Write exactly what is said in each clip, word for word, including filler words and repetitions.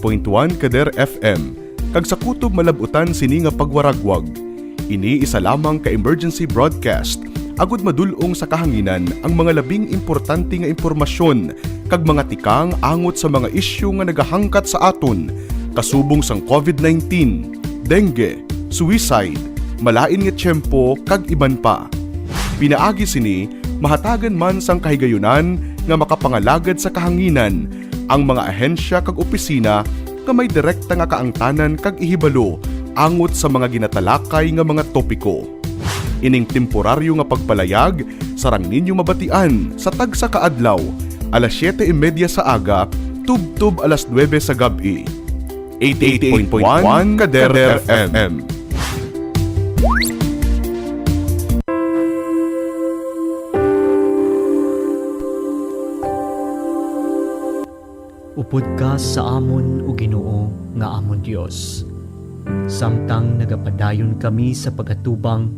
point one Kader F M, kag sa kutob malab-utan sini nga pagwaragwag. Ini isa lamang ka emergency broadcast, agud madul-ong sa kahanginan ang mga labing importante nga impormasyon kag mga tikang angot sa mga isyu nga nagahangkat sa aton, kasubong sang covid nineteen, dengue, suicide, malain nga tiyempo, kag iban pa. Pinaagi sini, mahatagan man sang kahigayunan nga makapangalagad sa kahanginan ang mga ahensya kag opisina nga may direkta nga kaangtanan kag ihibalo angot sa mga ginatalakay nga mga topiko. Ining temporaryo nga pagpalayag sarang ninyo mabatian sa tagsa ka adlaw, alas siyete y media sa aga tubtob alas nuebe sa gab-i. Eighty-eight point one Kader F M. Upod ka sa amon, O Ginoo, nga amon Dios, samtang nagapadayon kami sa pag-atubang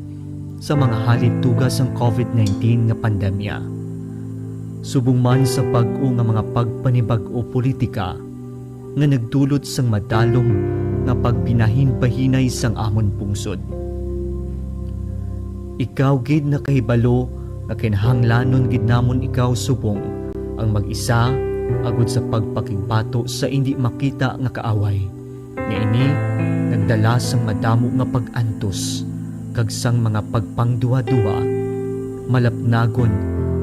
sa mga halituga sang covid nineteen nga pandemya. Subong man sa bag-o nga mga pagpanibag-o politika nga nagdulot sang madalom nga pagbinahinbahinay sang amon pungsod. Ikaw gid nakahibalo nga kinahanglanon gid namon ikaw subong ang mag-isa, agud sa pagpakigbato sa indi makita nga kaaway, nga ini nagdala sang madamo nga pag-antos kag sang mga pagpangduhaduha, malapnagon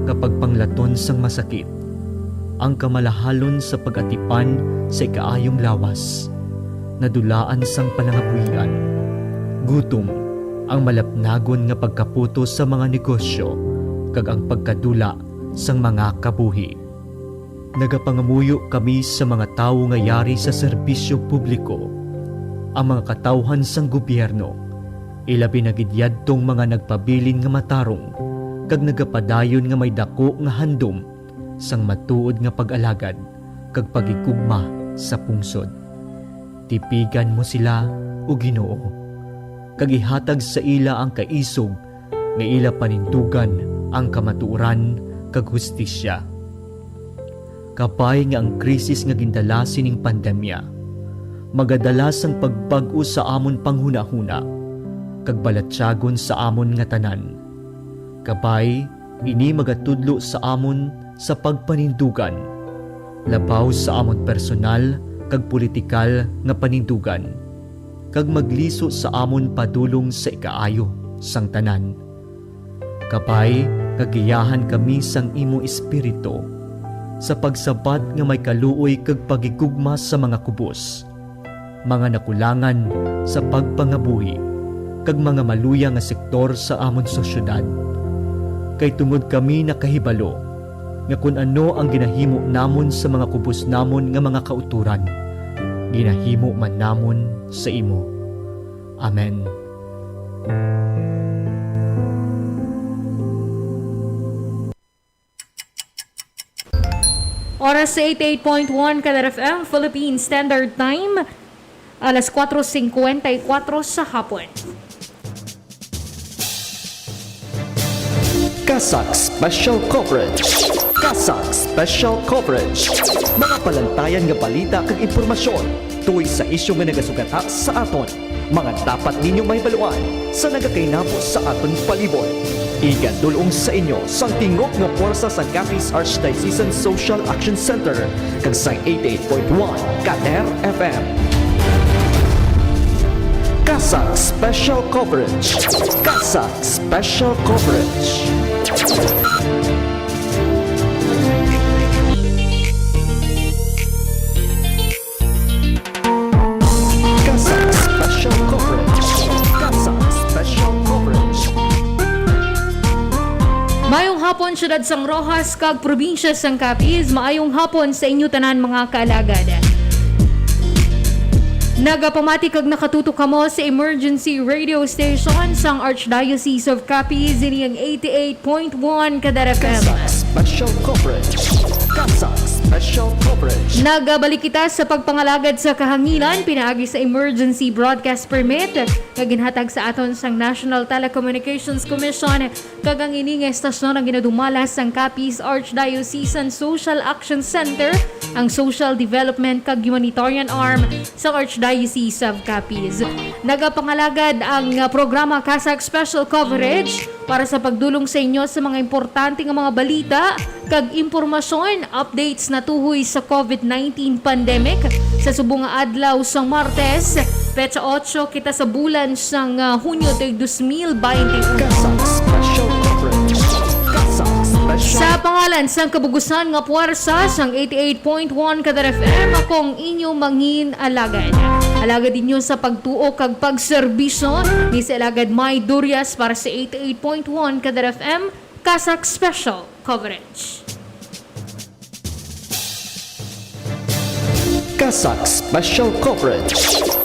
nga pagpanglaton sang masakit, ang kamalahalon sa pag-atipan sa ikaayong lawas, nadulaan sang palangabuhian, gutom, ang malapnagon nga pagkaputos sa mga negosyo, kag ang pagkadula sang mga kabuhi. Nagapangamuyo kami sa mga tawo nga yari sa serbisyo publiko, ang mga katawhan sang gobyerno, ilabi na gid yadtong mga nagpabilin nga matarong kag nagapadayon nga may daku nga handom sang matuod nga pag-alagad kag paghigugma sa pungsod. Tipigan mo sila, O Ginoo, kag ihatag sa ila ang kaisog nga ila panindugan ang kamatuoran kag hustisya. Kabay nga ang krisis nga gindala sining pandemya magadala sang pagbag-o sa amon panghunahuna kag balatyagon sa amon nga tanan. Kabay, ini magatudlo sa amon sa pagpanindugan, labaw sa amon personal kag politikal nga panindugan, kag magliso sa amon padulong sa ikaayo sang tanan. Kabay nga giyahan kami sang imo Espiritu, sa pagsabat nga may kaluoy kag paghigugma sa mga kubos, mga nakulangan sa pagpangabuhi, kag mga maluya nga sektor sa amon sosyedad. Kay tungod kami nakahibalo nga kon ano ang ginahimo namon sa mga kubos namon nga mga kautoran, ginahimo man namon sa imo. Amen. Oras sa eighty-eight point one Kadar F M, Philippine Standard Time, alas kuwatro singkwenta y kuwatro sa hapon. CASAC Special Coverage. CASAC Special Coverage. Mga palantayan nga balita kag impormasyon tuig sa isyu nga nagasugata sa aton. Mga dapat ninyo mahibaluan sa nagakainabo sa aton palibot. Igadul-ong sa inyo sang tingog nga pwersa sang Capiz Archdiocesan Social Action Center kag sang eighty-eight point one Kader F M. CASAC Special Coverage. CASAC Special Coverage. CASAC Special Coverage. CASAC Special Coverage. Mayong hapon, Siyudad sang Roxas kag Probinsya sang Capiz. Maayong hapon sa inyo tanan, mga kaalagad. Nagapamati kag nakatutok kamo sa emergency radio station sang Archdiocese of Capiz, ini ang eighty-eight point one Kadar F M. CASAC Special Coverage. CASAC Special coverage. Nagabalik kita sa pagpangalagad sa kahanginan pinaagi sa emergency broadcast permit nga ginhatag sa aton sang National Telecommunications Commission, kag ang ini nga estasyon ang ginadumala sang Capiz Archdiocesan Social Action Center, ang social development kag humanitarian arm sa Archdiocese of Capiz. Nagapangalagad ang, uh, programa CASAC Special Coverage para sa pagdulong sa inyo sa mga importante nga mga balita kag impormasyon, updates natuhoy sa COVID nineteen pandemic sa subong nga adlaw sang Martes, petsa otso kita sa bulan sang, ah, Hunyo tuig dos mil baynte uno. CASAC Special Coverage. CASAC Special. Sa pangalan sang kabugusan nga puwersa sang eighty-eight point one Kadar F M, ako ang inyo mangin alagad. Alagad ninyo sa pagtuo kag pagserbisyo ni si Alagad May Durias para sa eighty-eight point one Kadar F M, CASAC Special Coverage. CASAC Special Coverage.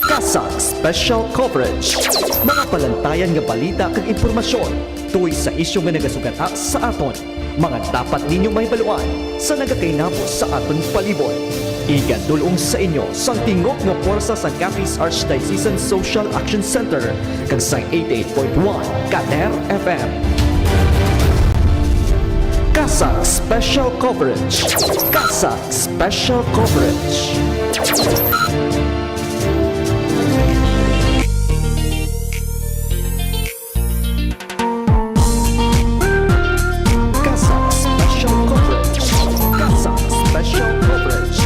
CASAC Special Coverage. Mga palantayan nga balita kag impormasyon tuhoy sa isyu nga nagasugata sa aton. Mga dapat ninyo mahibaluan sa nagakainabo sa aton palibot. Igadulong sa inyo sang tingog nga puwersa sang Capiz Archdiocesan Social Action Center kag sang eighty-eight point one Kader F M. CASAC Special Coverage. CASAC Special Coverage. CASAC Special Coverage. CASAC Special Coverage.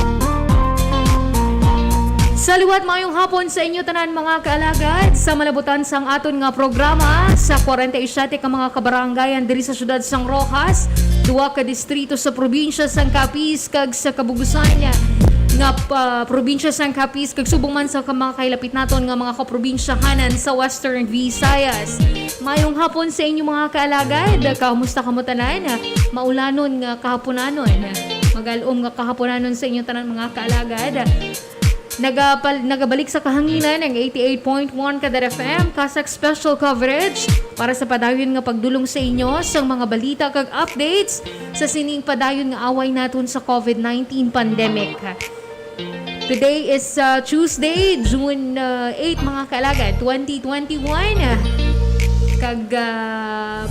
Sa liwat, mayong hapon sa inyo tanan, mga kaalagad. Sa malabutan sang aton nga programa, sa kwarenta y siyete ka mga kabarangayan diri sa siyudad sang Roxas, duha ka distrito sa probinsya sang Capiz kag sa Kabugusan nga pa, probinsya sang Capiz kag subong man sa ka-, mga kahilapit naton nga mga kaprobinsyahanan sa Western Visayas. Mayong hapon sa inyo, mga kaalagad. Kamusta kamo tanan? Maulanon nga kahaponanon. Magal-om nga kahaponanon sa inyo tanan, mga kaalagad. Nagapal-, nagabalik sa kahanginan ang eighty-eight point one Kadar F M CASAC Special Coverage para sa padayon nga pagdulong sa inyo sang mga balita kag updates sa sining padayon nga away naton sa COVID nineteen pandemic. Today is, uh, Tuesday, June, uh, eight, mga kaalagad, twenty twenty-one. Kag, uh,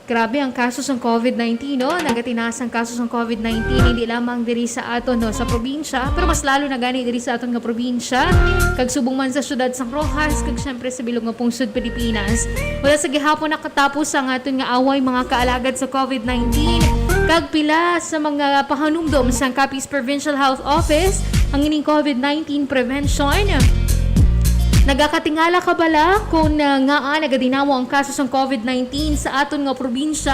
grabe ang kaso sang COVID nineteen, no? Nagatinaas ang kaso sang COVID nineteen, hindi lamang diri sa aton, no, sa probinsya, pero mas lalo na gani diri sa aton nga probinsya, kag subong man sa siyudad sang Roxas, kag syempre sa bilog nga pungsod Pilipinas. Wala sa gihapon nakatapos ang aton nga away, mga kaalagad, sa COVID nineteen, kag pila sa mga pahanumdom sang Capiz Provincial Health Office ang ining COVID nineteen prevention. Nagakatingala ka bala kung, uh, ngaa nagadinawa ang kaso sang COVID nineteen sa aton nga probinsya?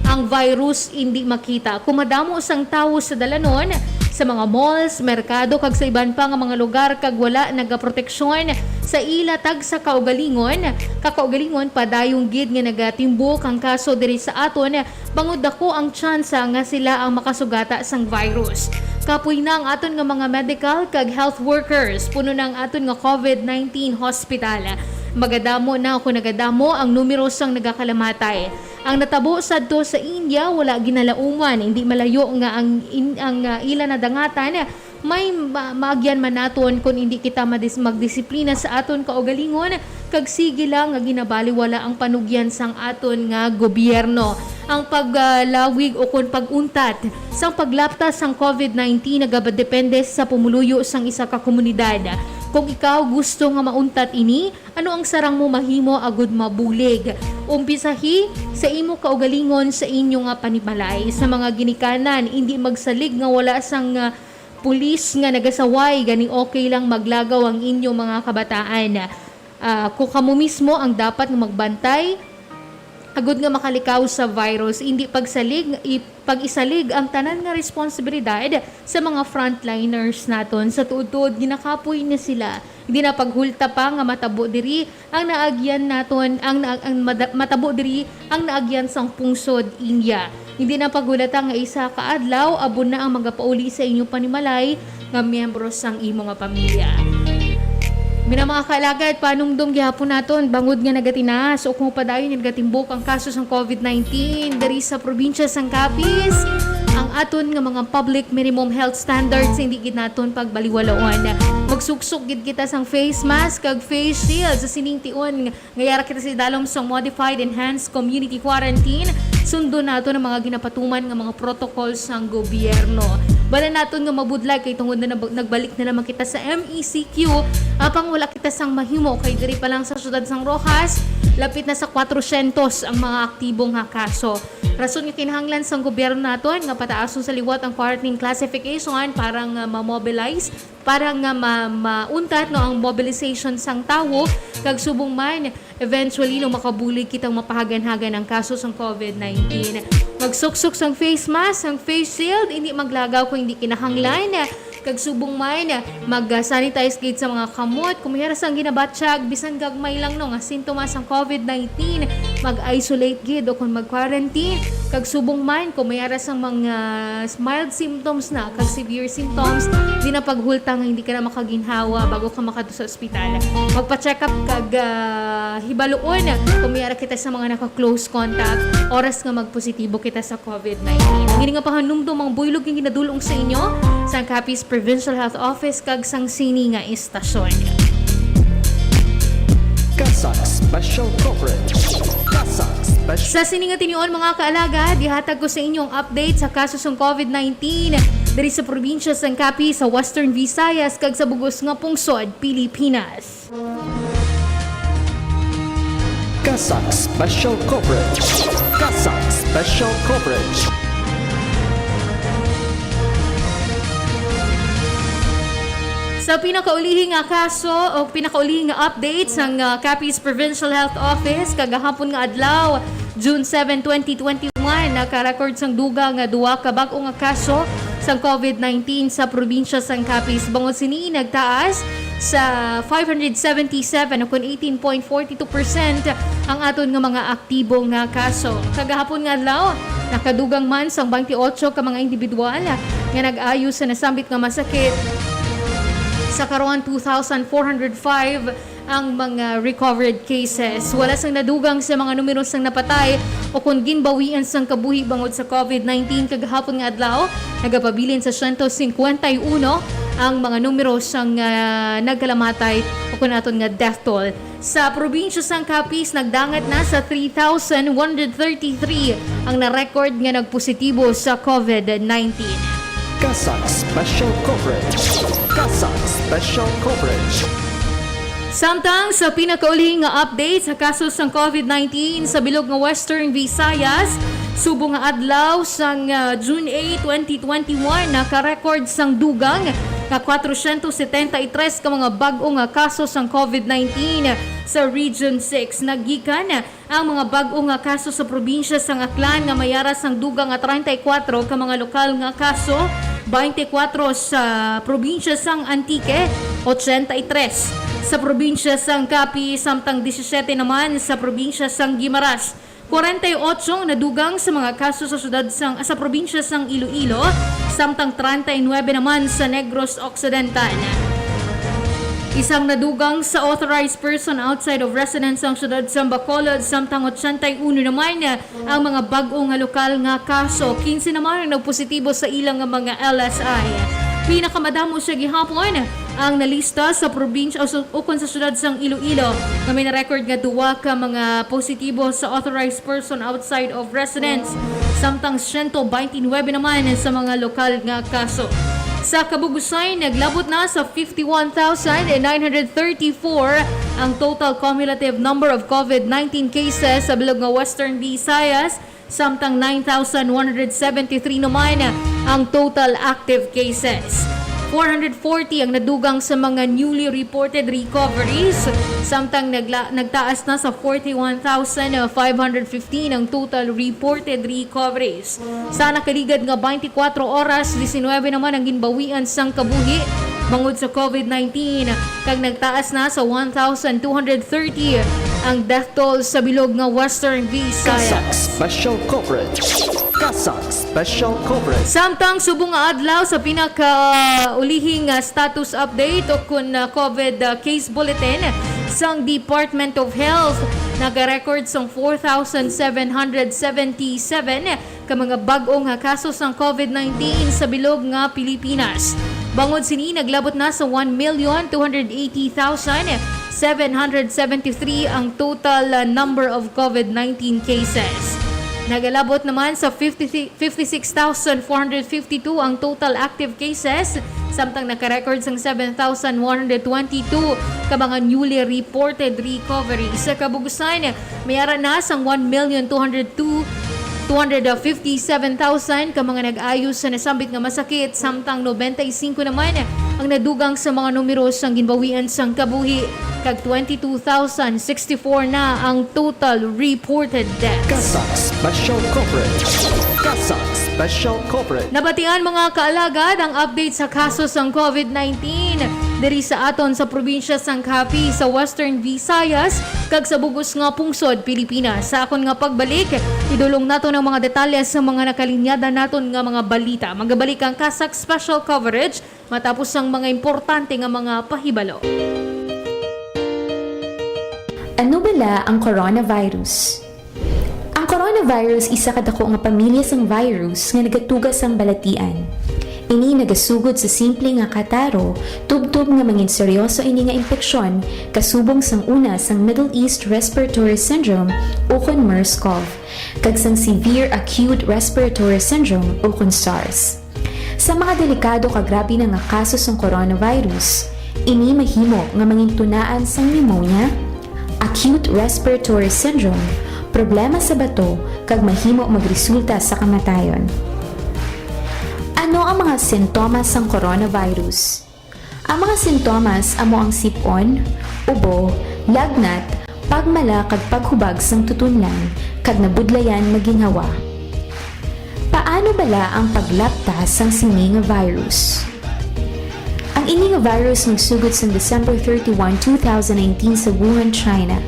Ang virus indi makita. Kung madamo sang tawo sa dalanon, sa mga malls, merkado, kag sa iban pa nga mga lugar, kag wala nagaproteksyon sa ila tagsa kaugalingon, kakaugalingon, padayon gid nga nagatimbok ang kaso diri sa aton, bangod dako ang tsansa nga sila ang makasugata sang virus. Kapoy na ang aton nga mga medical kag health workers, puno na ang aton nga COVID nineteen hospital. Magadamo na, kung nagadamo, ang numero sang nagakalamatay. Ang natabo sadto sa India wala ginalauman, hindi malayo nga ang in-, ang, ah, ila nadangatan may ma-, maagyan man naton kon indi kita madis-, magdisiplina sa aton kaugalingon, kag sige lang nga ginabaliwala ang panugyan sang aton nga gobyerno. Ang paglawig ukon pag-untat sang paglapta sang COVID nineteen nagadepende sa pumuluyo sang isa ka komunidad. Kung ikaw gusto nga mauntat ini, ano ang sarang mo mahimo agud mabulig? Umpisahi sa imo kaugalingon sa inyo nga panimalay. Sa mga ginikanan, indi magsalig nga wala sang, ah, pulis nga nagasaway, gani okay lang maglagaw ang inyo mga kabataan. Ah, kung kamo mismo ang dapat nga magbantay, agud nga makalikaw sa virus, indi pagsalig, i-, pag-isalig ang tanan nga responsibilidad sa mga frontliners naton. Sa tuod-tuod, ginakapoy na sila. Hindi na paghulta pa nga matabo diri ang naagyan naton, ang na-, ang mada-, matabo diri ang naagyan sang pungsod India. Hindi na paghulata nga isa ka adlaw, abon na ang magapauli sa inyo panimalay nga miyembro sang imo nga pamilya. Mina mga kaalagad, panumdom gihapon naton bangod nga nagatinaas o kung padayon nga nagatimbok ang kaso sang COVID nineteen diri sa probinsya sang Capiz. Ang aton nga mga public minimum health standards, hindi gid naton pagbaliwalaon. Magsuksok gid kita sang face mask kag face shield sa sining tion nga yara kita sa idalom sang modified enhanced community quarantine. Sundon naton ang mga ginapatuman nga mga protocol sang gobyerno. Bala naton nga mabudlay kay tungod na nab-, nagbalik na naman kita sa M E C Q, apang wala kita sang mahimo kay diri pa lang sa siyudad sang Roxas, lapit na sa kwatrosyentos ang mga aktibo nga kaso. Rason nga kinahanglan sang gobyerno naton nga pataason sa liwat ang quarantine classification para nga ma-mobilize, para nga ma-, mauntat, no, ang mobilization sang tawo, kag subong man, eventually, no, makabulig kitang mapahagan-hagan ang kaso sang covid nineteen. Magsuksok sang face mask, sang face shield, hindi maglagaw kung hindi kinahanglan. Kag subong man, mag-sanitize gid sa mga kamot. Kung may sang ginabatyag, bisan gagmay lang, no, nga sintomas sang covid nineteen, mag-isolate gid o kung mag-quarantine. Kag subong man, kung may sang mga mild symptoms na kag severe symptoms, di na paghulta nga hindi ka na makaginhawa bago ka makadto sa ospital. Magpa-check up kag, ah, hibaluon kung may ara kita sa mga naka-close contact oras nga magpositibo kita sa covid nineteen. Ang ini nga pahanumdom ang buylog nga ginadul-ong sa inyo sang Capiz Provincial Health Office kag sang sini nga istasyon. CASAC Special Coverage. CASAC Special Sa sini nga tinion, mga kaalagad, ihatag ko sa inyo ang update sa kaso sang covid nineteen diri sa probinsya sang Capiz, sa Western Visayas, kag sa bug-os nga pungsod, Pilipinas. CASAC Special Coverage. CASAC Special Coverage. Sa pinakaulihi nga kaso o pinakaulihi nga update sang, ah, Capiz Provincial Health Office, kagahapon nga adlaw, June seven, twenty twenty-one, naka-record sang dugang nga duha ka bag-o nga kaso sang covid nineteen sa probinsya sang Capiz. Bangod sini, nagtaas sa five hundred seventy-seven, o kon eighteen point forty-two percent, ang aton nga mga aktibo nga kaso. Kagahapon nga adlaw, nakadugang man sang twenty-eight ka mga individual nga nag-ayo sa nasambit nga masakit. Sa karon, two thousand four hundred five ang mga recovered cases. Wala sang nadugang sa mga numero sang napatay o kon ginbawian sang kabuhi bangod sa covid nineteen kagahapon nga adlaw. Nagapabilin sa siyento singkwenta y uno ang mga numero sang, ah, nagkalamatay o kon aton nga death toll. Sa probinsya sang Capiz, nagdangat na sa three thousand one hundred thirty-three ang na-record nga nagpositibo sa covid nineteen. CASAC Special Coverage. CASAC Special Coverage. Samtang sa pinakauli nga update sa kaso sang covid nineteen sa bilog nga Western Visayas, subong nga adlaw sang, ah, June eight, twenty twenty-one, naka-record sang dugang nga kwatrosyentos setenta y tres ka mga bag-o nga kaso sang covid nineteen sa Region six. Naggikan ang mga bag-o nga kaso sa probinsya sang Aklan nga may ara sang dugang nga treinta y cuatro ka mga lokal nga kaso, twenty-four sa probinsya sang Antique, ochenta y tres sa probinsya sang Capiz, samtang disisiete naman sa probinsya sang Guimaras. Kwarenta y ocho ang nadugang sa mga kaso sa syudad sang, sa probinsya sang Iloilo, samtang treinta y nuebe naman sa Negros Occidental. Isang nadugang sa authorized person outside of residence ang syudad sang Bacolod, samtang ochenta y uno naman ang mga bag-o nga lokal nga kaso. Quince naman ang nagpositibo sa ilang mga L S I. Pinakamadamo sa gihapon ang nalista sa probinsya o sa, ukon sa syudad sang Iloilo, nga may na-record nga duwa ka mga positibo sa authorized person outside of residence, samtang siyento beintinuebe naman sa mga lokal nga kaso. Sa kabug-osan, naglabot na sa fifty-one thousand nine hundred thirty-four ang total cumulative number of covid nineteen cases sa bilog nga Western Visayas, samtang nine thousand one hundred seventy-three naman ang total active cases. Four hundred forty ang nadugang sa mga newly reported recoveries, samtang nagla-, nagtaas na sa forty-one thousand five hundred fifteen ang total reported recoveries. Sa nakaligad nga twenty-four oras, diecinuebe naman ang ginbawian sang kabuhi bangod sa covid nineteen, kag nagtaas na sa one thousand two hundred thirty ang death toll sa bilog nga Western Visayas. CASAC Special Coverage. CASAC Special Coverage. Samtang subong nga adlaw, sa pinakaulihi nga status update o kun, ah, covid, ah, case bulletin sang Department of Health, nag-record sang four thousand seven hundred seventy-seven ka mga bag-o nga kaso sang covid nineteen sa bilog nga Pilipinas. Bangod sini, naglabot na sa one million two hundred eighty thousand seven hundred seventy-three ang total, uh, number of covid nineteen cases. Nagalabot naman sa fifty, fifty-six thousand four hundred fifty-two ang total active cases, samtang naka-record sang seven thousand one hundred twenty-two ka mga newly reported recovery. Sa kabugusan, may ara na sang one million two hundred two, two hundred fifty-seven thousand ka mga nag-ayo sa nasambit nga masakit, samtang nobenta y singko naman ang nadugang sa mga numero sang ginbawian sang kabuhi, kag twenty-two thousand sixty-four na ang total reported deaths. CASAC Special Coverage. CASAC Special Coverage. Nabatian, mga kaalagad, ang update sa kaso sang covid nineteen diri sa aton sa probinsya sang Capiz, sa Western Visayas, kag sa bug-os nga pungsod Pilipinas. Sa akon nga pagbalik, idulong nato ang mga detalye sa mga nakalinyada naton nga mga balita. Magabalik ang CASAC Special Coverage matapos ang mga importante nga mga pahibalo. Ano bala ang coronavirus? Ang coronavirus isa ka dako nga pamilya sang virus nga nagatuga sang balatian. Ini nagasugod sa simple nga kataro, tubtob nga mangin seryoso ini nga impeksyon, kasubong sang una sang Middle East Respiratory Syndrome ukon MERS-CoV, kag sang Severe Acute Respiratory Syndrome ukon SARS. Sa mga delikado kag grabe na nga kaso sang coronavirus, ini mahimo nga mangintunaan sang pneumonia, acute respiratory syndrome, problema sa bato, kag mahimo magresulta sa kamatayon. Ano ang mga sintomas sang coronavirus? Ang mga sintomas amo ang sip-on, ubo, lagnat, pagmala kag paghubag sang tutunlan, kag nabudlayan nga ginhawa. Paano bala ang paglapta sang sini nga virus? Ang ini nga virus nagsugod sang December thirty-one, two thousand nineteen sa Wuhan, China.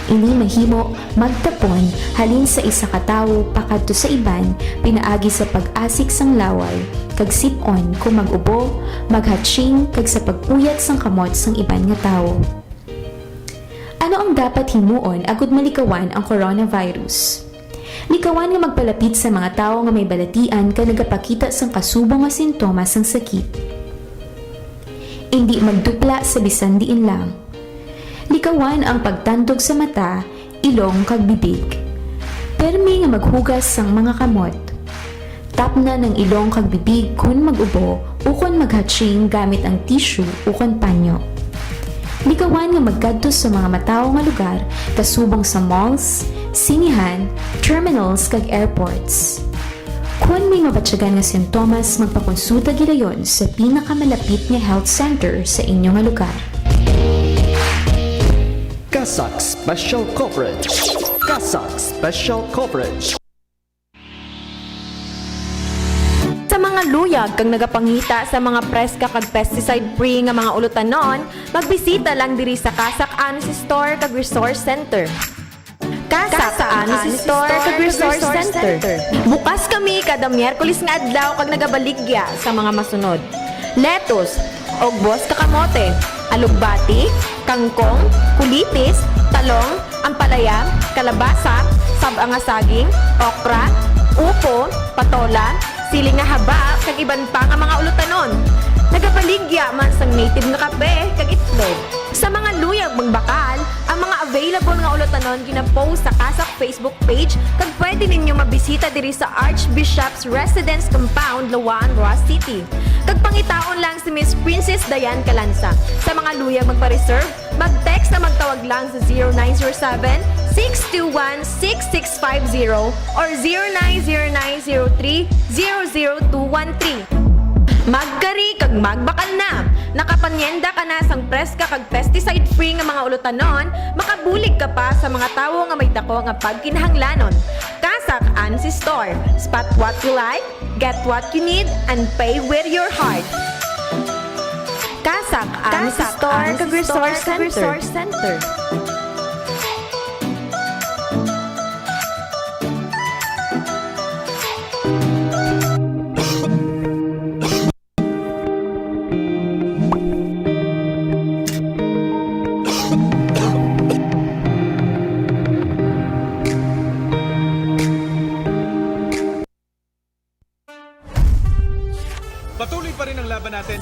Ini mahimo magtapon halin sa isa ka tawo pakadto sa iban pinaagi sa pag-asik sang laway kag sip-on kon mag-ubo, maghatching, kag sa pag-uyat sang kamot sang iban nga tawo. Ano ang dapat himuon agud malikawan ang coronavirus? Likawan nga magpalapit sa mga tawo nga may balatian kag nagapakita sang kasubong nga sintomas sang sakit. Indi magdupla sa bisan diin lang. Likawan ang pagtandog sa mata, ilong, kag bibig. Permi nga maghugas sang mga kamot. Tapnan ang ilong kag bibig kon mag-ubo ukon maghatching gamit ang tissue ukon panyo. Likawan nga magkadto sa mga matawo nga lugar kasubong sa malls, sinehan, terminals, kag airports. Kon may mabatyagan nga sintomas, magpakonsulta gilayon sa pinakamalapit nga health center sa inyo nga lugar. CASAC Special Coverage. CASAC Special Coverage. Sa mga luyag kag nagapangita sa mga preska kag pesticide-free nga mga ulutanon, magbisita lang diri sa CASAC Ansi Store kag Resource Center. CASAC Ansi Store kag Resource Center. Bukas kami kada Miyerkules nga adlaw kag nagabaligya sa mga masunod: lettuce, ugbos ka kamote, alugbati, kangkong, kulitis, talong, ampalaya, kalabasa, sab-a nga saging, okra, upo, patola, siling nga haba, kag iban pa nga mga ulutanon. Nagabaligya man sang native nga kape kag itlog. Sa mga luyag magbakal, ang mga available nga ulutanon gina-post sa CASAC Facebook page, kag pwede ninyo mabisita diri sa Archbishop's Residence Compound, Laua-an, Roxas City. Kag pangitaon lang si Miss Princess Diane Calanza. Sa mga luyag magpa-reserve, mag-text o magtawag lang sa zero nine zero seven, six two one, six six five zero or zero nine zero nine zero three zero zero two one three. Magkari kag magbakal na! Nakapanyenda ka na sang preska kag pesticide-free nga mga ulutanon, makabulig ka pa sa mga tawo nga may dako nga pagkinahanglanon. CASAC Ansi Store. Spot what you like, get what you need, and pay with your heart. CASAC Ansi Store kag Resource Center.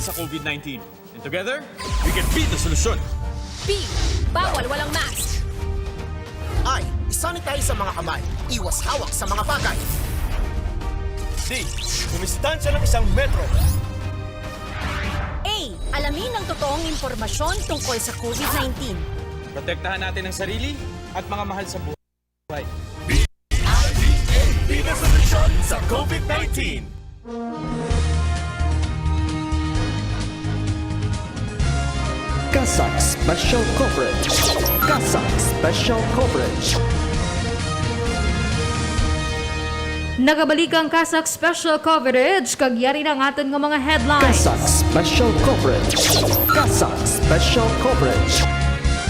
sa COVID nineteen. And together, we can be the solution. B. Bawal walang mask. I. I-sanitize ang mga kamay. Iwas hawak sa mga bagay. D. Dumistansya ng isang metro. A. Alamin ang totoong impormasyon tungkol sa COVID nineteen. Protektahan natin ang sarili at mga mahal sa buhay. Be the solution sa COVID nineteen. CASAC Special Coverage. CASAC Special Coverage. Nagabalik ang CASAC Special Coverage, kag yari na ang aton nga mga headlines. CASAC Special Coverage. CASAC Special Coverage.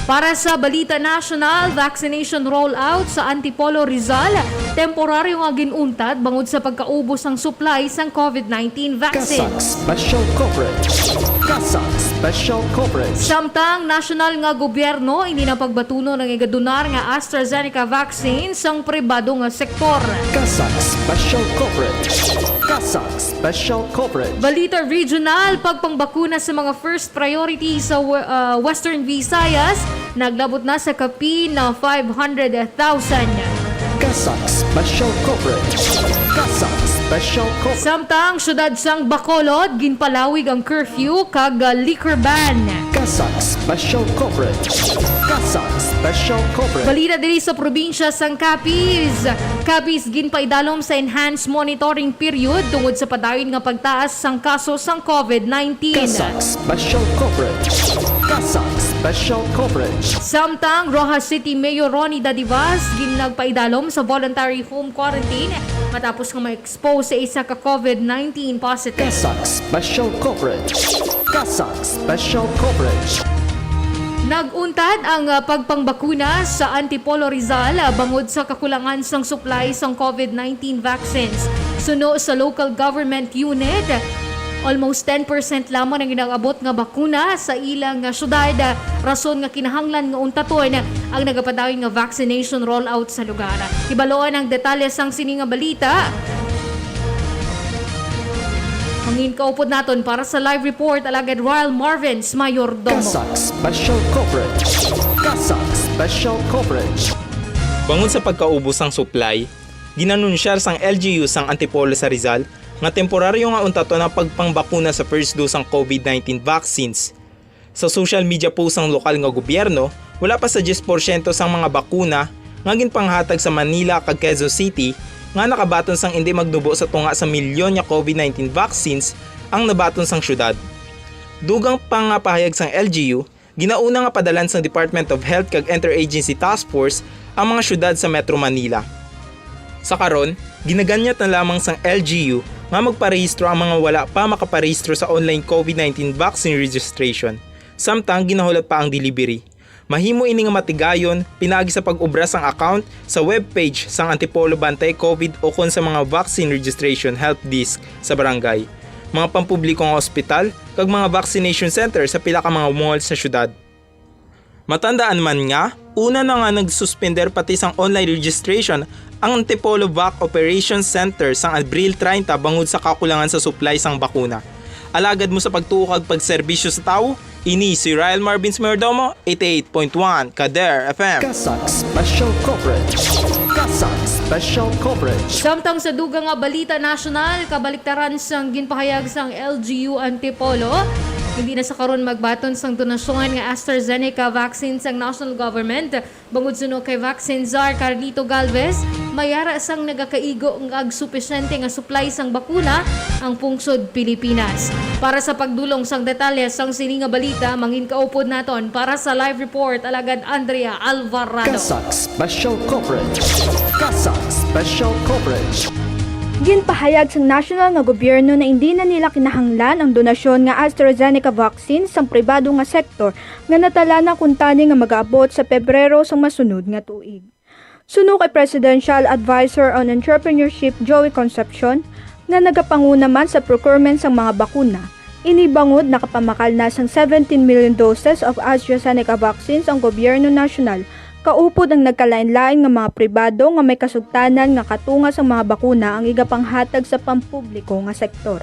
Para sa balita national, vaccination rollout sa Antipolo, Rizal, temporaryo nga ginuntad bangod sa pagkaubos sang supply sang COVID nineteen vaccine. CASAC Special Coverage. CASAC Special Coverage. Samtang nasyonal nga gobyerno, hindi na pagbatunon ang igadonar nga AstraZeneca vaccine sang pribado nga sektor. CASAC Special Coverage. CASAC Special Coverage. Balita regional, pagpangbakuna sa mga first priority sa we- uh, Western Visayas, naglabot na sa kapin na five hundred thousand. CASAC Special Coverage. CASAC Special Coverage. Samtang siyudad sang Bacolod, ginpalawig ang curfew kag uh, liquor ban. CASAC Special Coverage. CASAC Special Coverage. Balita diri sa probinsya sang Capiz. Capiz ginpaidalom sa enhanced monitoring period tungod sa padayon nga pagtaas sang kaso sang COVID nineteen. CASAC Special Coverage. CASAC Special Coverage. Samtang Roxas City Mayor Ronnie Dadivas ginagpaidalom sa voluntary home quarantine matapos nga ma-expose sa isa ka COVID nineteen positive. CASAC Special Coverage. CASAC Special Coverage. Nag-untad ang uh, pagpangbakuna sa Antipolo Rizal uh, bangod sa kakulangan sang supply sang COVID nineteen vaccines. Suno sa local government unit, almost ten percent lamang ang nag-abot nga bakuna sa ilang uh, syudad, uh, rason nga kinahanglan nga untaton ang nagapadayon nga vaccination rollout sa lugar. Hibaloan ang detalye sang sini nga balita. Mangin kaupod naton para sa live report, Alagad Royal Marvins Mayordomo. CASAC Special Coverage. CASAC Special Coverage. Bangod sa pagkaubos sang supply, ginanunsyar sang L G U sang Antipolo sa Rizal nga temporaryo nga untaton ang pagpangbakuna sa first dose sang COVID nineteen vaccines. Sa social media post sang lokal nga gobyerno, wala pa sa diyes porsyento sang mga bakuna nga ginpanghatag sa Manila kag Quezon City nga nakabaton sang indi magnubo sa tunga sa milyon nga COVID nineteen vaccines ang nabaton sang syudad. Dugang pa nga pahayag sang L G U, ginauna nga padalan sang Department of Health kag Interagency Task Force ang mga syudad sa Metro Manila. Sa karon, ginaganyat na lamang sang L G U nga magparehistro ang mga wala pa makaparehistro sa online COVID nineteen vaccine registration, samtang ginahulat pa ang delivery. Mahimo ini nga matigayon pinaagi sa pag-obra sang account sa webpage sang Antipolo Bantay COVID ukon sa mga vaccine registration help desk sa barangay, mga pampubliko nga ospital, kag mga vaccination center sa pila ka mga mall sa syudad. Matandaan man nga, una na nga nagsuspender pati sang online registration ang Antipolo Vac Operations Center sang Abril treinta bangod sa kakulangan sa supply sang bakuna. Alagad mo sa pagtuo kag pagserbisyo sa tawo, ini si Ryle Marvins Mayordomo, eighty-eight point one Kader F M. CASAC Special Coverage. CASAC Special Coverage. Samtang sa dugang nga balita nasyonal, kabaliktaran sang ginpahayag sang L G U Antipolo, hindi na sa karon magbaton sang donasyon nga AstraZeneca vaccine sang national government. Bangod suno kay Vaccine Czar Carlito Galvez, may ara sang nagakaigo nga supisyente nga supply sang bakuna ang pungsod Pilipinas. Para sa pagdulong sang detalye sang sini nga balita, mangin kaupod naton para sa live report, Alagad Andrea Alvarado. CASAC Special Coverage. CASAC Special Coverage. Ginpahayag sang nasyonal nga gobyerno na indi na nila kinahanglan ang donasyon nga AstraZeneca vaccine sang pribado nga sektor nga natala na kuntani nga magaabot sa Pebrero sang masunod nga tuig. Suno kay Presidential Advisor on Entrepreneurship Joey Concepcion, nga nagapanguna man sa procurement sang mga bakuna, ini bangod nakapamakal na sang seventeen million doses of AstraZeneca vaccines ang gobyerno nasyonal, kaupod ang nagkalain-lain nga mga pribado nga may kasugtanan nga katunga sang mga bakuna ang igapanghatag sa pampubliko nga sektor.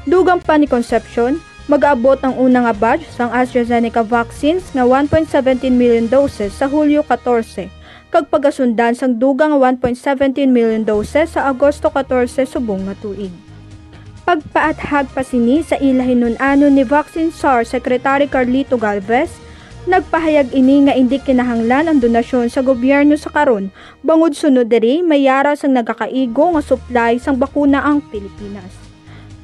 Dugang pa ni Concepcion, Mag-aabot ang una nga batch sang AstraZeneca vaccines nga one point seventeen million doses sa Hulyo katorse, kag pagasundan sang dugang nga one point seventeen million doses sa Agosto katorse subong nga tuig. Pagpaathag pa sini sa ila hinun-anon ni Vaccine Czar Secretary Carlito Galvez, nagpahayag ini nga indi kinahanglan ang donasyon sa gobyerno sa karon, bangod sunod diri may yara sang nagakaigo nga supply sang bakuna ang Pilipinas.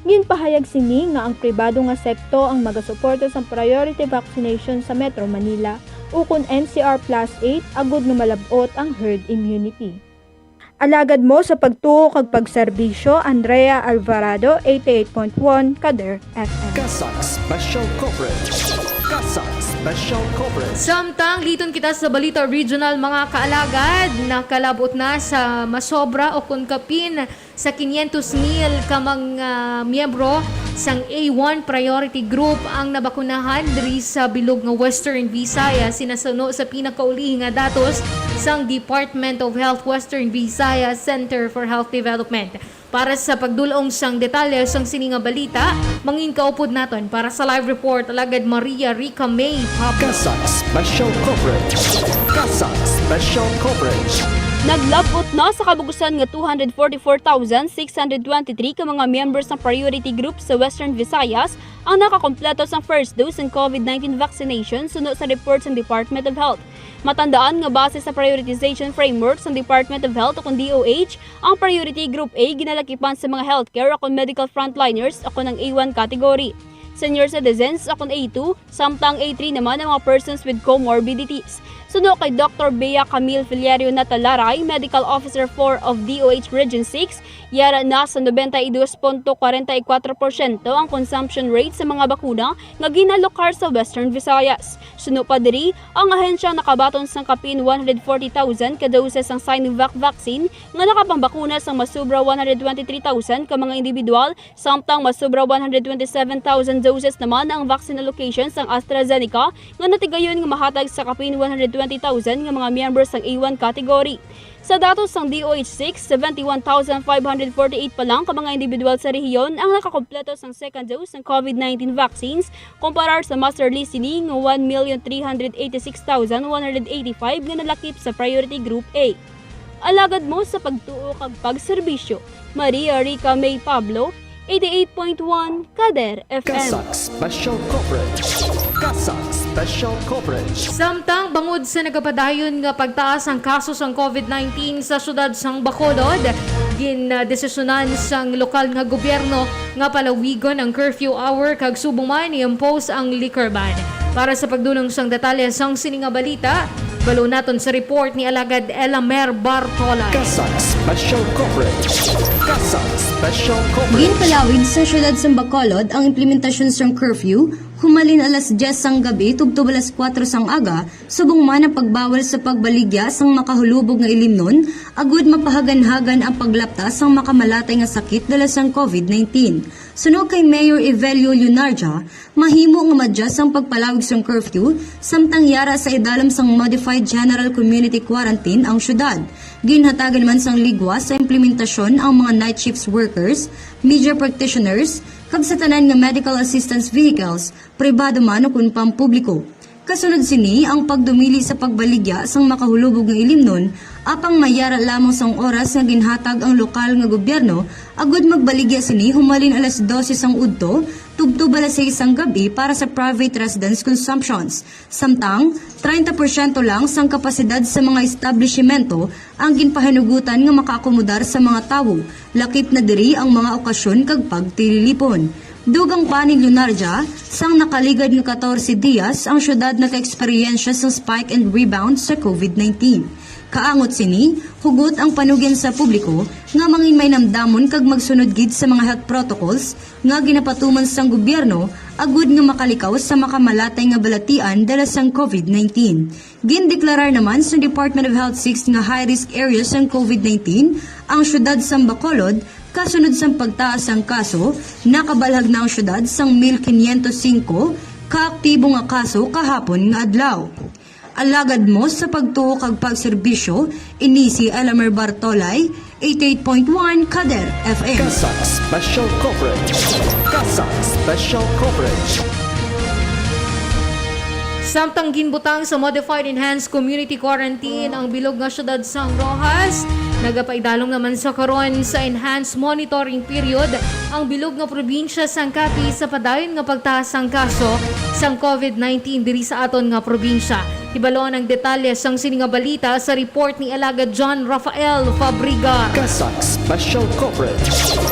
Ginpahayag sini nga ang pribado nga sekto ang magasuporta sang priority vaccination sa Metro Manila, ukon N C R plus eight, agud nga malab-ot ang herd immunity. Alagad mo sa pagtuo kag pagserbisyo, Andrea Alvarado, eighty-eight point one Kader F M. CASAC Special Coverage. CASAC Special Coverage. Samtang liton kita sa balita regional, mga kaalagad, nakalab-ot na sa masobra o kon kapin sa quinientos mil ka mga miyembro sang A one Priority Group ang nabakunahan diri sa bilog nga Western Visayas, sinasuno sa pinakauli nga datos sang Department of Health Western Visayas Center for Health Development. Para sa pagdul-ong sang detalye sang sini nga balita, mangin kaupod naton para sa live report, Alagad Maria Rica May Pablo. CASAC Special Coverage. CASAC Special Coverage. Naglab-ot na sa kabugusan nga two hundred forty-four thousand six hundred twenty-three ka mga miyembro sang priority group sa Western Visayas ang nakakompleto sang first dose sang COVID nineteen vaccination, suno sa report sang Department of Health. Matandaan nga base sa prioritization framework sang Department of Health, ukon D O H, ang priority group A ginalakipan sa mga healthcare ukon medical frontliners, ukon ang A one category, senior citizens, ukon A two, samtang A three naman ang mga persons with comorbidities. Suno kay Doctor Bea Camille Filiario Natalaray, Medical Officer four of D O H Region six, yara na sa noventa y dos punto kwarenta y kwatro porsyento ang consumption rate sa mga bakuna nga ginalokar sa Western Visayas. Suno pa diri, ang ahensya nakabaton sang kapin one hundred forty thousand ka doses sang Sinovac vaccine nga nakapambakuna sang masobra one hundred twenty-three thousand ka mga individual, samtang masobra one hundred twenty-seven thousand doses naman ang vaccine allocation sang AstraZeneca nga natigayon nga mahatag sa kapin one hundred twenty thousand nga mga miyembro sang A one category. Sa datos sang D O H six, seventy-one thousand five hundred forty-eight pa lang ka mga individual sa rehiyon ang nakakompleto sang second dose sang COVID nineteen vaccines, kumparar sa mas early sini nga one million three hundred eighty-six thousand one hundred eighty-five nga nalakip sa Priority Group A. Alagad mo sa pagtuo kag pagserbisyo, Maria Rica May Pablo, eighty-eight point one Kader F M. CASAC Special Coverage. CASAC Special Coverage. Samtang bangod sa nagapadayon nga pagtaas ang kaso sang COVID nineteen sa siyudad sang Bacolod, gindesisyonan sang lokal nga gobyerno nga palawigon ang curfew hour kag subong man i-impose ang liquor ban. Para sa pagdul-ong sang detalye sang sini nga balita, bal-on naton sa report ni Alagad Elamer Bartolay. CASAC Special Coverage. CASAC Special Coverage. Ginpalawig sa siyudad sang Bacolod ang implementasyon sang curfew humalin alas dyes sang gab-i tubtob alas kuwatro sang aga, subong man ang pagbawal sa pagbaligya sang makahulubog nga ilimnon, agud mapahaganhagan ang paglapta sang makamalatay nga sakit dala sang COVID nineteen. Suno kay Mayor Evelio Leonardia, mahimo nga madya sang pagpalawig sang curfew, samtang yara sa idalom sang Modified General Community Quarantine ang siyudad. Ginhatagan man sang ligwa sa implementasyon ang mga night shifts workers, media practitioners, kag sa tanan nga medical assistance vehicles, pribado man ukon pampubliko. Kasunod sini, ang pagdumili sa pagbaligya sang makahulubog nga ilimnon, apang mayara lamang sang oras nga ginhatag ang lokal nga gobyerno, agud magbaligya sini humalin alas dose sang udto, tubtob alas seis sang gab-i para sa private residence consumptions. Samtang, treinta porsyento lang sang kapasidad sa mga establishimento ang ginpahinugutan nga makaakomodar sa mga tawo, lakip na diri ang mga okasyon kag pagtililipon. Dugang pa ni Leonardia, sang nakaligad nga katorse diyas ang siyudad naka-eksperyensya sang spike and rebound sa COVID nineteen. Kaangot sini, hugot ang panugyan sa publiko nga mangin mainamdamon kag magsunod gid sa mga health protocols nga ginapatuman sang gobyerno agud nga makalikaw sa makamalatay nga balatian dala sang COVID nineteen. Gindeklarar naman sa Department of Health six nga high-risk area sang COVID nineteen ang siyudad sang Bacolod, kasunod sang pagtaas sang kaso, nakabalhag na ang siyudad sang mil quinientos singko ka aktibo nga kaso kahapon nga adlaw. Alagad mo sa pagtuo kag pagserbisyo, ini si Elamer Bartolay, eighty-eight point one Kader F M. CASAC Special Coverage. CASAC Special Coverage. Samtang ginbutang sa Modified Enhanced Community Quarantine ang bilog nga siyudad sang Roxas, nagapaidalom naman sa karon sa Enhanced Monitoring Period ang bilog nga probinsya sang Capiz sa padayon nga pagtaas sang kaso sang covid nineteen diri sa aton nga probinsya. Hibaluan ang detalye sang sini nga balita sa report ni Alagad John Rafael Fabrigar. CASAC Special Coverage.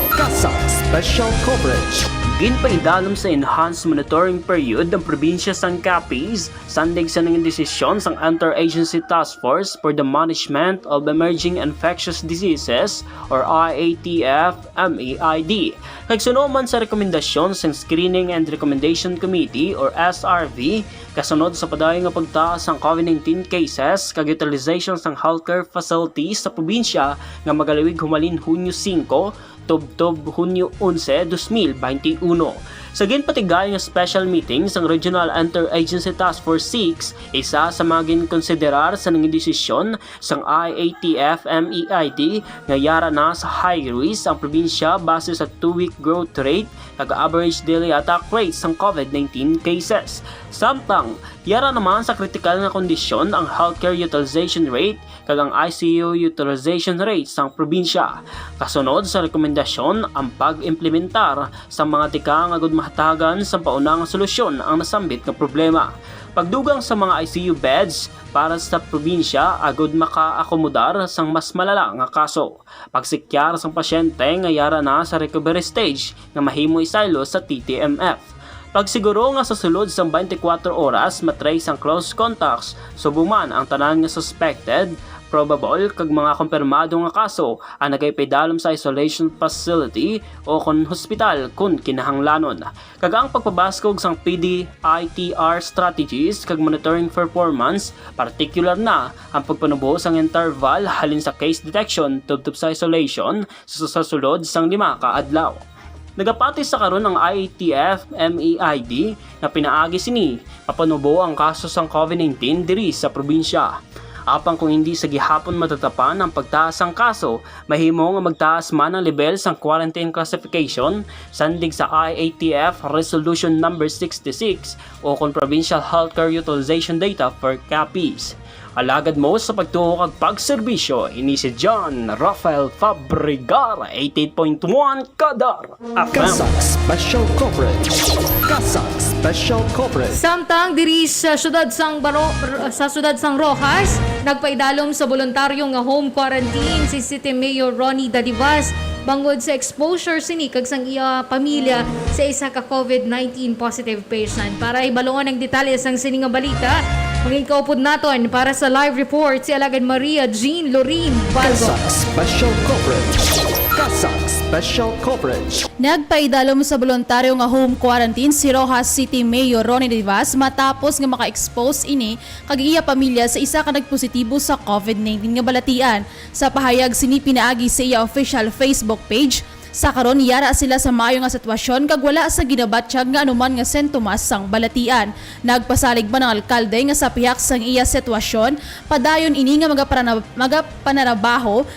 CASAC Special Coverage. Ginpaidalom sa Enhanced Monitoring Period ang probinsya sang Capiz, sandig sa nangin desisyon sang Interagency Task Force for the Management of Emerging Infectious Diseases or I A T F M E I D. Kag suno man sa rekomendasyon sang Screening and Recommendation Committee or S R V, kasunod sa padayon nga pagtaas sang covid nineteen cases kag utilization sang healthcare facilities sa probinsya nga magalawig humalin Hunyo singko tubtob Hunyo onse, dos mil baynte uno. Sa ginpatigayon nga special meeting sang Regional Interagency Task Force six, isa sa mga ginkonsiderar sa nangin desisyon sang I A T F M E I D nga yara na sa high risk ang probinsya base sa two-week growth rate kag average daily attack rate sang covid nineteen cases. Samtang, yara naman sa kritikal nga kondisyon ang healthcare utilization rate kag ang I C U utilization rate sang probinsya. Kasunod sa rekomendasyon, ang pag-implementar sa mga tikang agud mahatagan sang pauna nga solusyon ang nasambit nga problema. Pagdugang sa mga I C U beds para sa probinsya agud makaakomodar sang mas malala nga kaso. Pagsikyar sang pasyente nga yara na sa recovery stage nga mahimo isaylo sa T T M F. Pagsiguro nga sa sulod sang twenty-four oras ma-trace ang close contacts, subong man ang tanan nga suspected, probable, kag mga kumpirmado nga kaso ang nagapaidalom sa isolation facility o kon hospital kon kinahanglanon. Kag ang pagpabaskog sang P D I T R strategies kag monitoring performance, partikular na ang pagpanubo sang interval halin sa case detection tubtob sa isolation sa, sa sulod sang lima ka adlaw. Nagapati sa karon ang I A T F M E I D nga pinaagi sini mapanubo ang kaso sang covid nineteen diri sa probinsya. Apang kung hindi sa gihapon matatapan ang pagtaas sang kaso, mahimo nga magtaas man ang lebel sang quarantine classification sandig sa I A T F Resolution Number sixty-six o kon Provincial Healthcare Utilization Data for Capiz. Alagad mo sa pagtuo kag pagserbisyo, ini si John Rafael Fabregar, eighty-eight point one Kadar F M. CASAC Special Coverage. CASAC Special Coverage. Samtang diri sa siyudad sang Baro-, sa siyudad sang Roxas, nagpaidalom sa boluntaryo nga home quarantine si City Mayor Ronnie Dadivas bangod sa exposure sini kag sang iya pamilya sa isa ka covid nineteen positive patient. Para hibaluon ang detalye sang sini nga balita, mangikaupod naton para sa live report si Alagad Maria Jean Lorin Baldo. CASAC Special Coverage. CASAC Special Coverage. Nagpaidalom sa boluntaryo nga home quarantine si Roxas City Mayor Ronnie Rivas matapos nga maka-expose ini kag iya pamilya sa isa ka nagpositibo sa covid nineteen nga balatian. Sa pahayag sini pinaagi sa iya official Facebook page, sa karon yara sila sa maayo nga sitwasyon kag wala sa ginabatyag nga anuman nga sintomas sang balatian. Nagpasalig man ang alkalde nga sa pihak sang iya sitwasyon, padayon ini nga magaparana-, magapanarabaho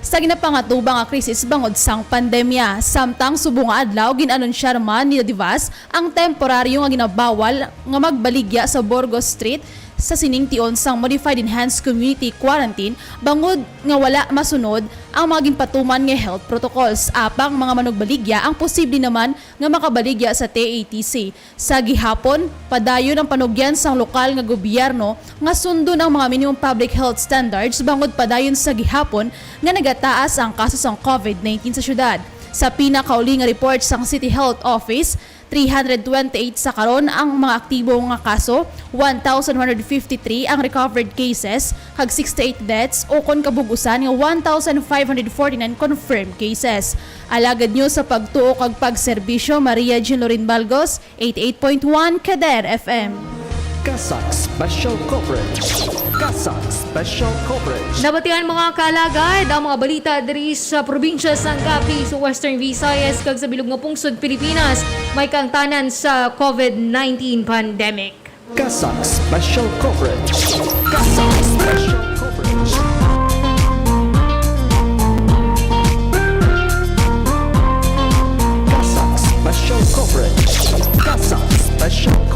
sa ginapangatubang nga krisis bangod sang pandemya. Samtang subong nga adlaw, gin-anunsyar man ni Dadivas ang temporaryo nga ginabawal nga magbaligya sa Burgos Street sa sining tion sang Modified Enhanced Community Quarantine bangod nga wala masunod ang mga ginpatuman nga health protocols. Apang mga manugbaligya ang posible naman nga makabaligya sa T A T C. Sa gihapon, padayon ang panugyan sang lokal nga gobyerno nga sundon ang mga minimum public health standards bangod padayon sa gihapon nga nagataas ang kaso sang covid nineteen sa syudad. Sa pinakauli nga report sang City Health Office, three hundred twenty-eight sa karon ang mga aktibo nga kaso, one thousand one hundred fifty-three ang recovered cases, kag sixty-eight deaths, ukon kabug-usan nga one thousand five hundred forty-nine confirmed cases. Alagad niyo sa pagtuo kag pagserbisyo, Maria Jean Lorin Balgos, eighty-eight point one Kader F M. CASAC Special Coverage. CASAC Special Coverage. Nabatian, mga kaalagad, ang mga balita diri sa probinsya sang Capiz, sa Western Visayas, kag sa bilog nga pungsod Pilipinas, may kaangtanan sa covid nineteen pandemic. CASAC Special Coverage. CASAC Special Coverage.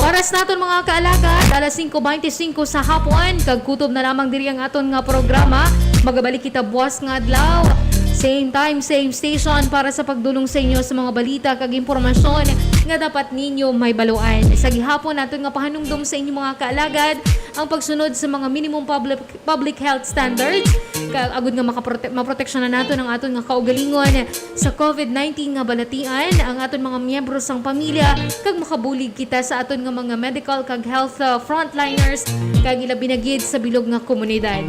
Oras naton, mga kaalagad, alas singko beintisinko sa hapon, kag kutob na lamang diri ang aton nga programa. Magabalik kita buwas nga adlaw, same time, same station, para sa pagdulong sa inyo sa mga balita kag impormasyon nga dapat ninyo mahibaluan. Sa gihapon, naton nga pahanumdom sa inyo, mga kaalagad, ang pagsunod sa mga minimum public, public health standards, ka-, agud nga makaprote-, maproteksyonan naton ang aton nga kaugalingon sa covid nineteen nga balatian, ang aton mga miyembro sang pamilya, kag makabulig kita sa aton nga mga medical kag health, uh, frontliners, kag ilabi na gid sa bilog nga komunidad.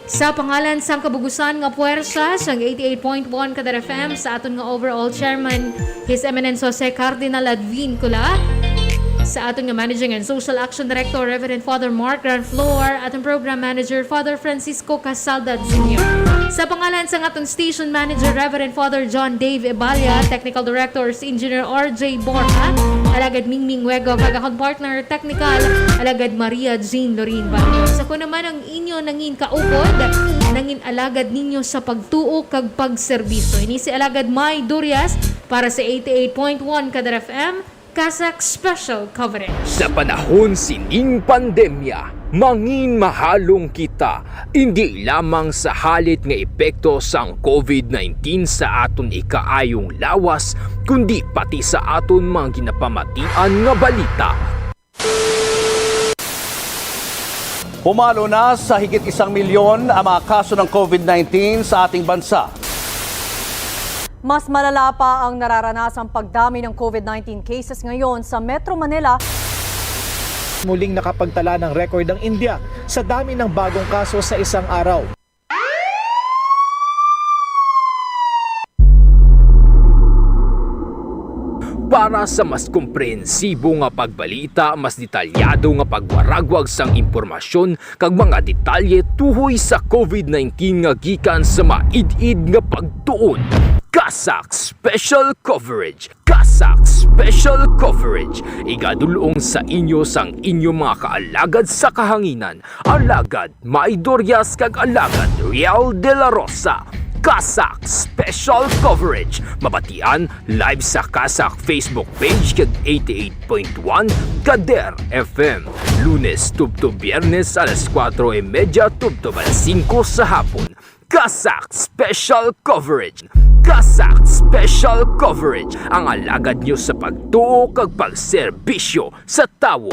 Sa pangalan sang kabugusan nga puwersa sang eighty-eight point one Kadar F M, sa aton nga overall chairman, His Eminence Jose Cardinal Advincula, sa aton nga managing and social action director, Reverend Father Mark Granflor, aton program manager, Father Francisco Casalda Junior Sa pangalan sang aton station manager, Reverend Father John Dave Ebalia, technical directors, Engineer R J Borja, Alagad Mingming Wego, kag akon partner technical, Alagad Maria Jean Loring Baños. Ako naman ang inyo nangin kaupod, nangin alagad ninyo sa pagtuo kag pagserbisyo. Ini si Alagad May Durias para sa eighty-eight point one Kadar F M, CASAC Special Coverage. Sa panahon sining pandemya, mangin mahalong kita, indi lamang sa halit nga epekto sang covid nineteen sa aton ikaayong lawas, kundi pati sa aton mga ginapamatian nga balita. Pumalo na sa higit isang milyon ang mga kaso ng covid nineteen sa ating bansa. Mas malala pa ang nararanasang pagdami ng covid nineteen cases ngayon sa Metro Manila. Muling nakapagtala ng record ang India sa dami ng bagong kaso sa isang araw. Para sa mas komprehensibo nga pagbalita, mas detalyado nga pagwaragwag sang impormasyon kag mga detalye tuhoy sa covid nineteen nga gikan sa maid-id nga pagtuon, CASAC Special Coverage. CASAC Special Coverage, igadulong sa inyo sang inyo mga kaalagad sa kahanginan, Alagad May Dorias kag Alagad Riel de la Rosa. CASAC Special Coverage, mabatian live sa CASAC Facebook page kag eighty-eight point one Kader F M, Lunes tubtob Biyernes alas kuwatro y medya tubtob alas singko sa hapon. CASAC Special Coverage. CASAC Special Coverage, ang alagad nyo sa pagtuo kag pagserbisyo sa tawo.